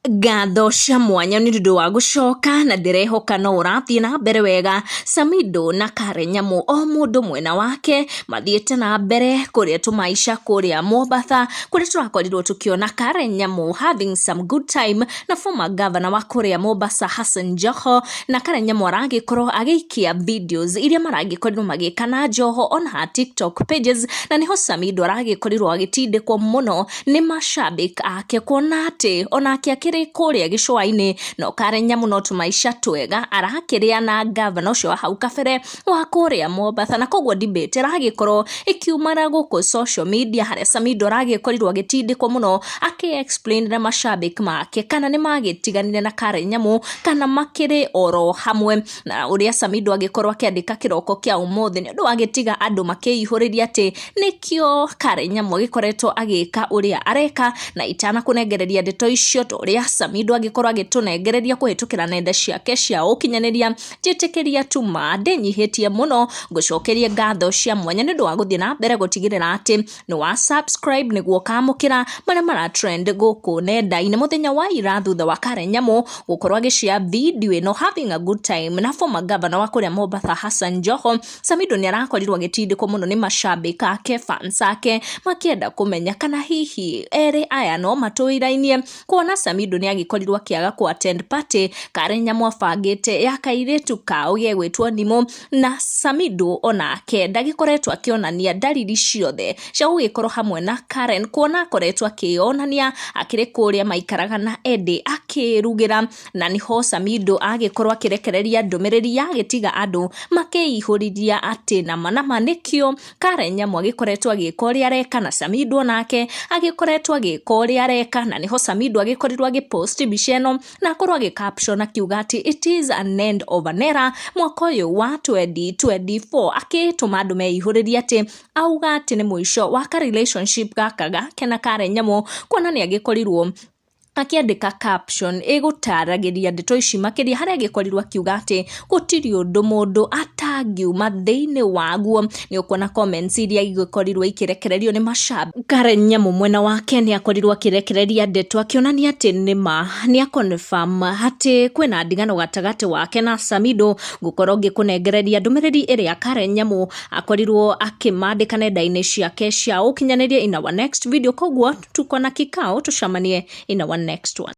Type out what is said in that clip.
Ngatho cia mwanya nĩ ũndũ wa gũcoka na ndĩrehoka no ũrathiĩ na mbere wega. Samido na Karen Nyamu o mũndũ mwena wake mathiĩte na mbere kũrĩa tũmaica kũrĩa Mombatha, kũrĩa tũrakorirwo tũkĩona Karen Nyamu having some good time na former governor wa kũrĩa Mombasa Hassan Joho. Na Karen Nyamu aragĩkorwo agĩikia videos iria maragĩkorirwo magĩka na Joho on her TikTok pages, na nĩho Samido aragĩkorirwo agĩtindĩkwo mũno nĩ mashabik ake kuona atĩ onake akĩrĩ kũrĩa gĩcũa-inĩ, no Karen Nyamu no tũmaica twega arakĩrĩa na gavana ũcio wa hau kabere wa kũrĩa Mombatha. Na koguo debate ĩragĩkorwo ĩkiumana gũkũ social media, harĩa Samido aragĩkorirwo agĩtindĩkwo mũno akĩ explain mashabik make kana nĩ magĩtiganire na Karen Nyamu kana makĩrĩ oro hamwe. Na ũrĩa Samido agĩkorwo akĩandĩka kĩroko kĩa ũmũthĩ nĩ ũndũ wa gĩtiga andũ makĩihũrĩria atĩ nĩkĩo Karen Nyamu agĩkoretwo agĩka ũrĩa areka. Na itanakũnengereria ndeto icio ta ũrĩa Samido agĩkorwo agĩtũnengereria kũhĩtũkĩra nenda ciake cia ũkinyanĩria, njĩtĩkĩria tuma ndĩnyihĩtie mũno ngũcokerie ngatho cia mwanya nĩ ũndũ wa gũthiĩ na mbere gũtigĩrĩra atĩ nĩ wa subscribe nĩguo ũkamũkĩra marĩa mara trend gũkũ nenda-inĩ. Mũthenya wa ira, thutha wa Karen Nyamu gũkorwo agĩshare video ĩno having a good time na former governor wa kũrĩa Mombatha Hassan Joho, Samido nĩ arakorirwo agĩtindĩkwo mũno nĩ mashabik ake, fans ake, makĩenda kũmenya kana hihi erĩ aya no matũirainie, kuona Samido nĩ agĩkorirwo akĩaga kũ attend party Karen Nyamu abangĩte ya kairĩtu kao gegwĩtwo Ndimũ. Na Samido onake ndagĩkoretwo akĩonania ndariri ciothe cia gũgĩkorwo hamwe na Karen, kuona akoretwo akĩonania akĩrĩ kũrĩa maikaraga na Eddie akĩrugĩra. Na nĩho Samido agĩkorwo akĩrekereria ndũmĩrĩri yagĩtiga andũ makĩihũrĩria atĩ nama nama nĩkĩo Karen Nyamu agĩkoretwo agĩka ũrĩa areka na Samido onake agĩkoretwo agĩka ũrĩa areka. Na nĩho Samido agĩkorirwo agĩpost mbica ĩno na akorwo agĩ caption akiuga atĩ "It is an end of an era", mwaka ũyũ wa 2024, akĩtũma andũ meihũrĩrie atĩ auga atĩ nĩ mũico wa ka relationship gaka gake na Karen Nyamu, kuona nĩ agĩkorirwo akĩandĩka caption ĩgũtaragĩria ndeto ici makĩria, harĩa agĩkorirwo akiuga atĩ gũtirĩ ũndũ mũndũ atangiuma thĩinĩ waguo. Nĩ ũkuona comments iria igĩkorirwo ikĩrekererio nĩ mashabiki. Karen Nyamu mwena wake nĩ akorirwo akĩrekereria ndeto akĩonania atĩ nĩma nĩ aconfirm atĩ kwĩna ndigano gatagatĩ wake na Samido. Ngũkorwo ngĩkũnengereria ndũmĩrĩri ĩrĩa Karen Nyamu akorirwo akĩmandĩka nenda-inĩ ciake cia ũkinyanĩria in our next video. Koguo tuko na kikao, tucamanie in our next one.